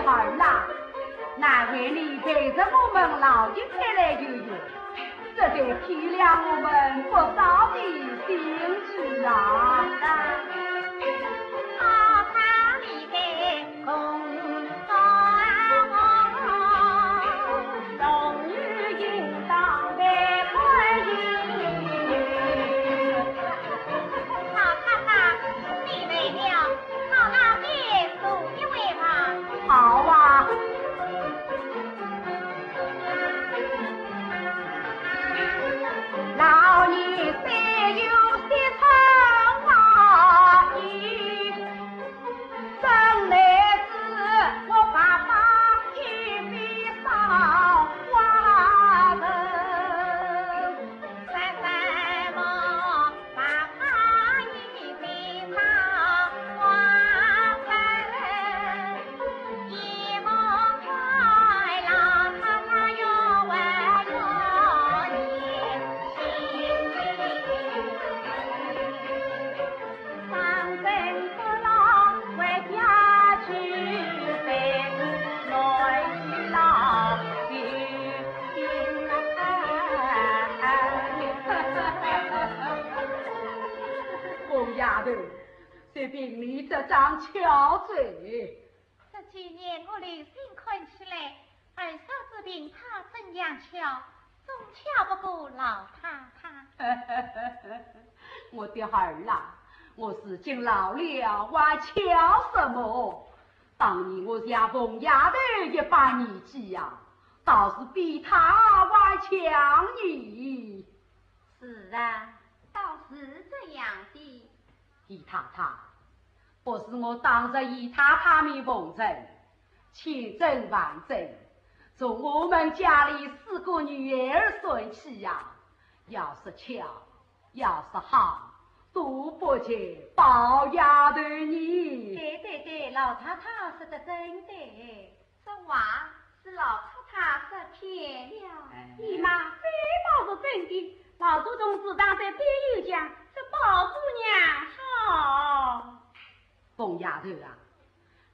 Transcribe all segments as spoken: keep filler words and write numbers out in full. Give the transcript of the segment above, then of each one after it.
儿啊，难为你陪着我们老一辈来游游，这才添了我们不少的兴趣啊。老太太，你累了，好好地坐一会吧。好啊。老年虽有些春花意，真乃是我白发一位少花人。凤丫头，就凭你这张巧嘴。这几年我留心看起来，二嫂子凭她怎样巧，总巧不过老太太。我的儿啊，我如今老了，还巧什么？当年我像凤丫头一把年纪呀，倒是比她还强呢。是啊，倒是这样的。姨太太，不是我当着姨太太面奉承，千真万真。从我们家里四个女儿算起呀，要说巧，要说好，都不及宝丫头呢。对对对，老太太说得真对。这话是老太太说偏了。哎。姨妈，非宝是真的，老祖宗时常在对有讲，这宝姑娘好。凤丫头啊，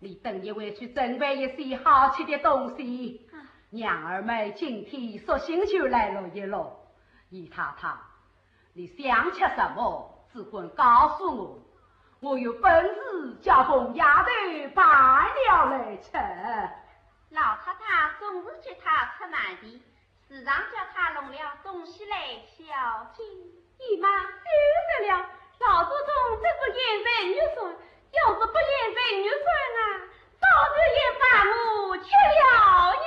你等一会去准备一些好吃的东西。啊。娘儿们今天索性就来了一路。姨太太，你想吃什么，只管告诉我，我有本事叫凤丫头办了来吃。老太太总是给她出难题， 时常叫她弄了东西来孝敬。姨妈，对不得了，老祖宗这个眼神玉算，要是不眼神玉算啊，早就要把我吃了呢。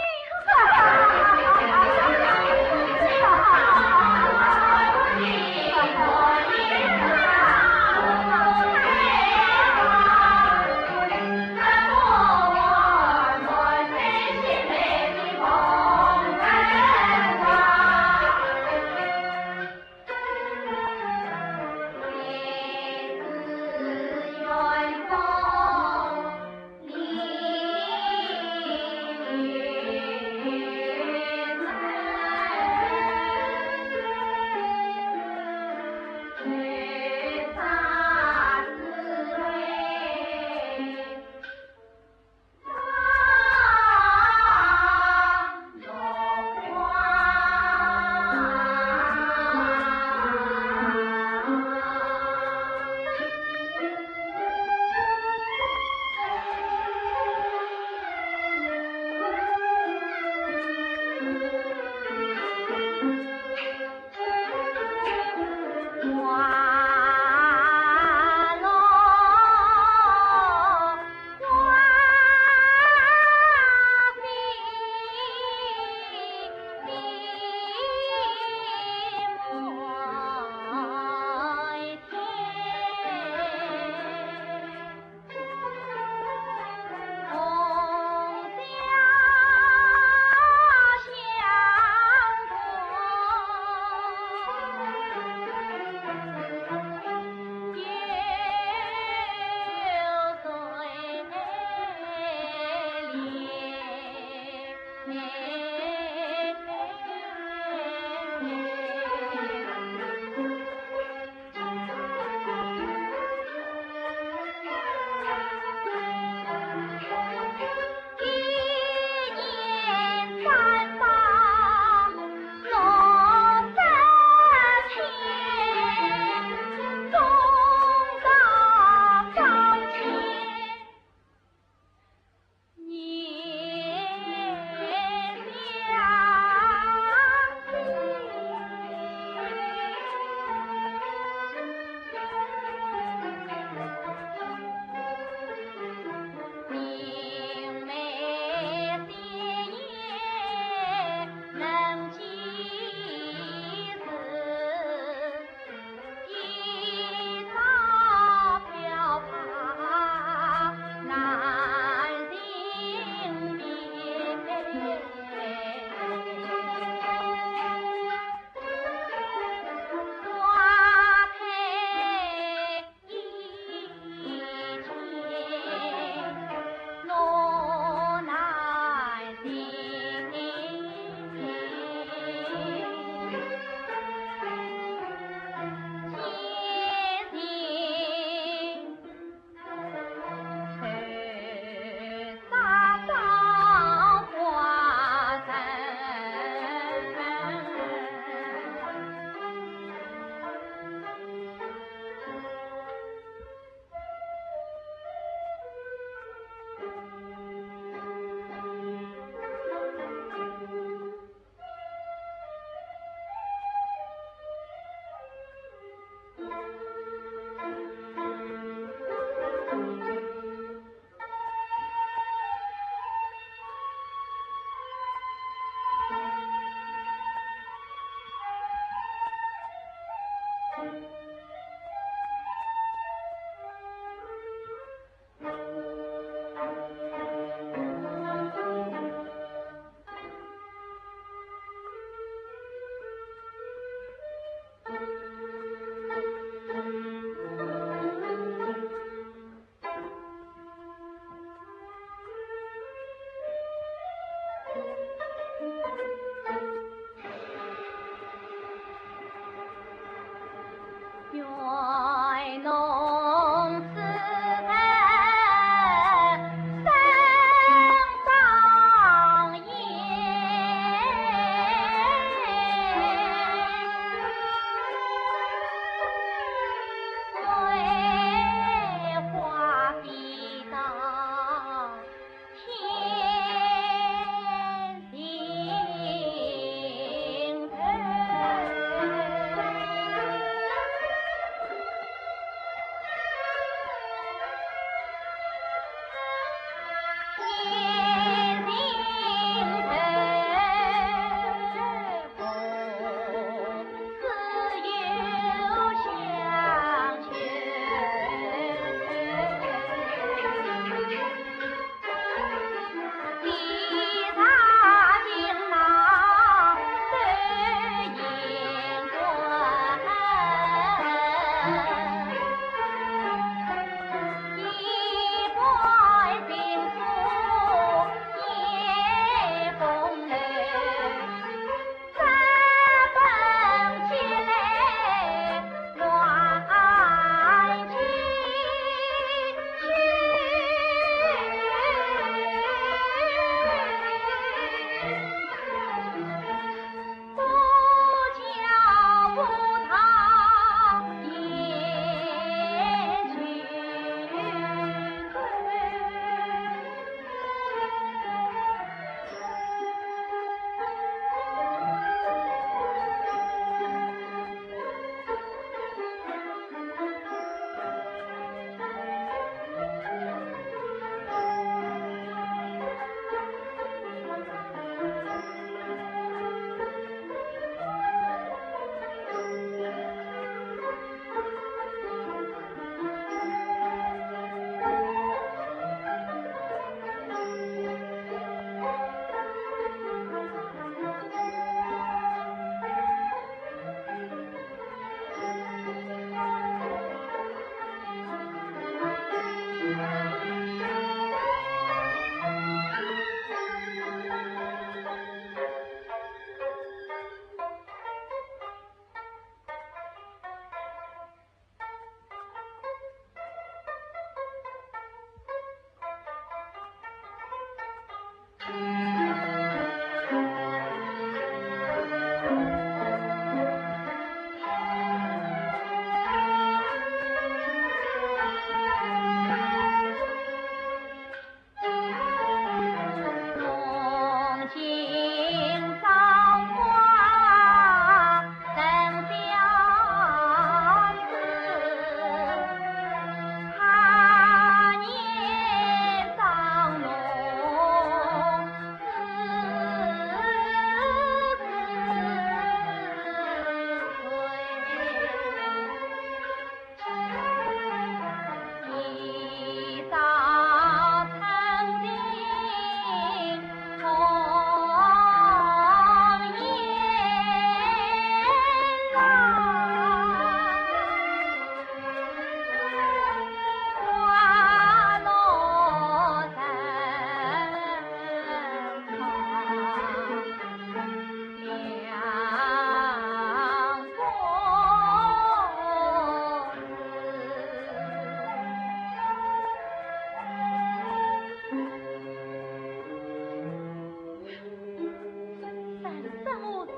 三生我子，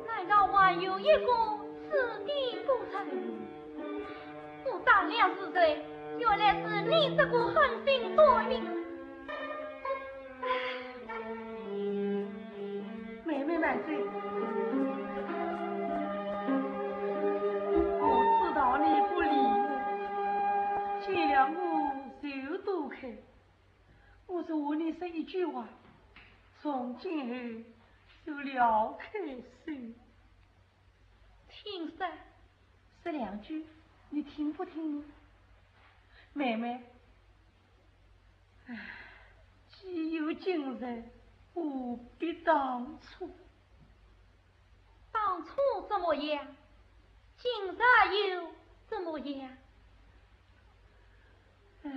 难道还有一个子弟不成？我打量是谁？原来是你这个狠心短命。唉， 妹妹慢走，我知道你不理我，见了我就躲开。我只和你说一句话，从今后就了开手。听说，说两句，你听不听？妹妹，唉，既有今日，何必当初？当初怎么样？今日又怎么样？唉。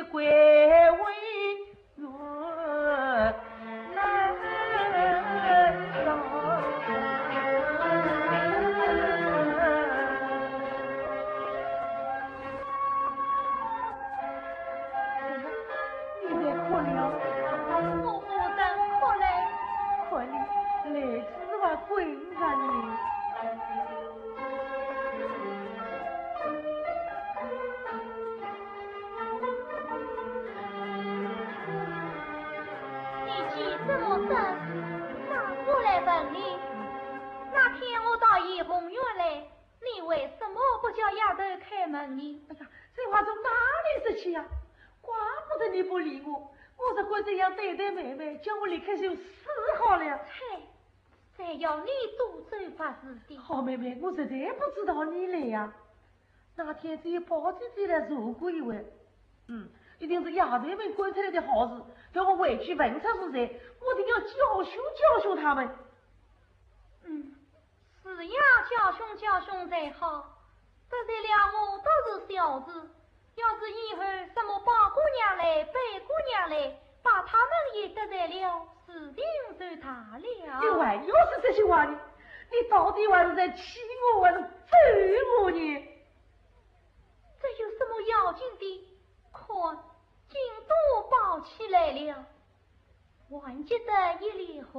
归回原来。你在哭了？我不曾哭嘞。看你，泪珠还滚着呢。 你既这么说，那我来问你，那天我到怡红院来，你为什么不叫丫头开门呢？哎呀，这话从哪里说起呀？怪不得你不理我，我是怪这样对待妹妹，叫我离开就死好了。嘿，谁要你多嘴八舌的？好妹妹，我实在不知道你来呀。 那天只有宝姐姐来坐过一回，嗯，一定是丫头们干出来的好事，叫我回去问出是谁，我一定要教训教训他们。嗯，是呀，教训教训才好，得罪了我都是小事，要是以后什么宝姑娘来、贝姑娘来，把他们也得罪了，事情就大了。你还要说这些话呢？你到底还是在气我，还是咒我呢？ 这有什么要紧的？看，京都报起来了，还急得一粒汗。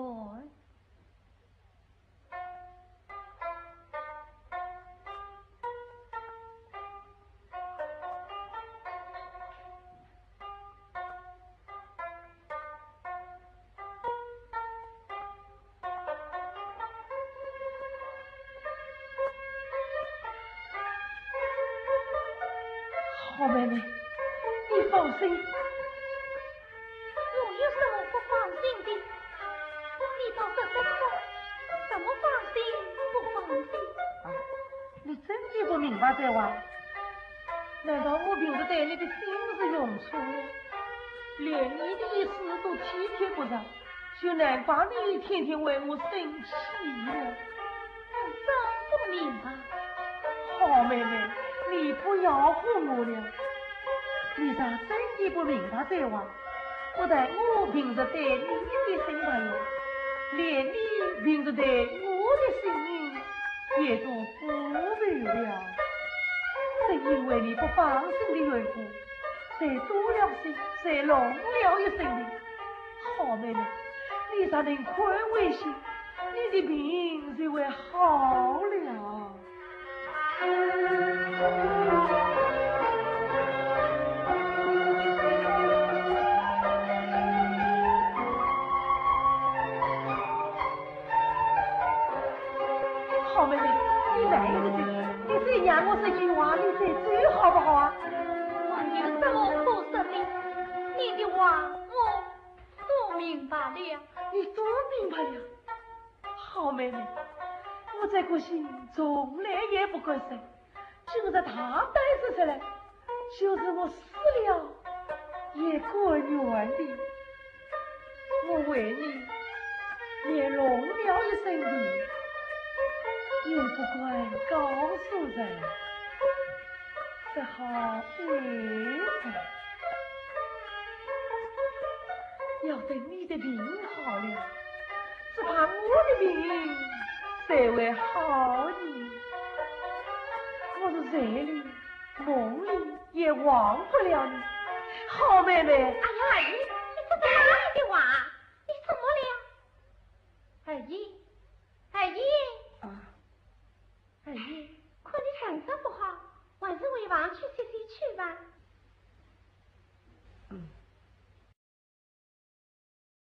好妹妹，你放心。我有什么不放心的？你倒说说看，怎么放心不放心？啊，你真的不明白这话？难道我平时对你的心是用错了？连你的一事都体贴不上， 就难怪你天天为我生气了。我真不明白。好妹妹，你不要哄我了。你若真的不明白这话，不但我平时对你的心不用，连你平时对我的心也都不明了。正因为你不放心的缘故，才多了心，才弄了一身病。 好妹妹，你若能宽慰些，你的病就会好了。好妹妹，你慢一点，你再让我说句话，你再走好不好啊？我有什么可说的？你的话我 都明白了。你都明白了？好妹妹，我这个心从来也不敢说，今日大胆说出来，就是我死了也甘愿的。我为你也弄了一身病，也不敢告诉人，只好隐藏。 要等你的病好了，只怕我的病才会好呢。我是睡里梦里也忘不了你。好妹妹。哎呀，二爷，你这怎么了？你怎么了？二爷，二爷。啊。 二爷，看你神色不好，还是回房去歇歇去吧。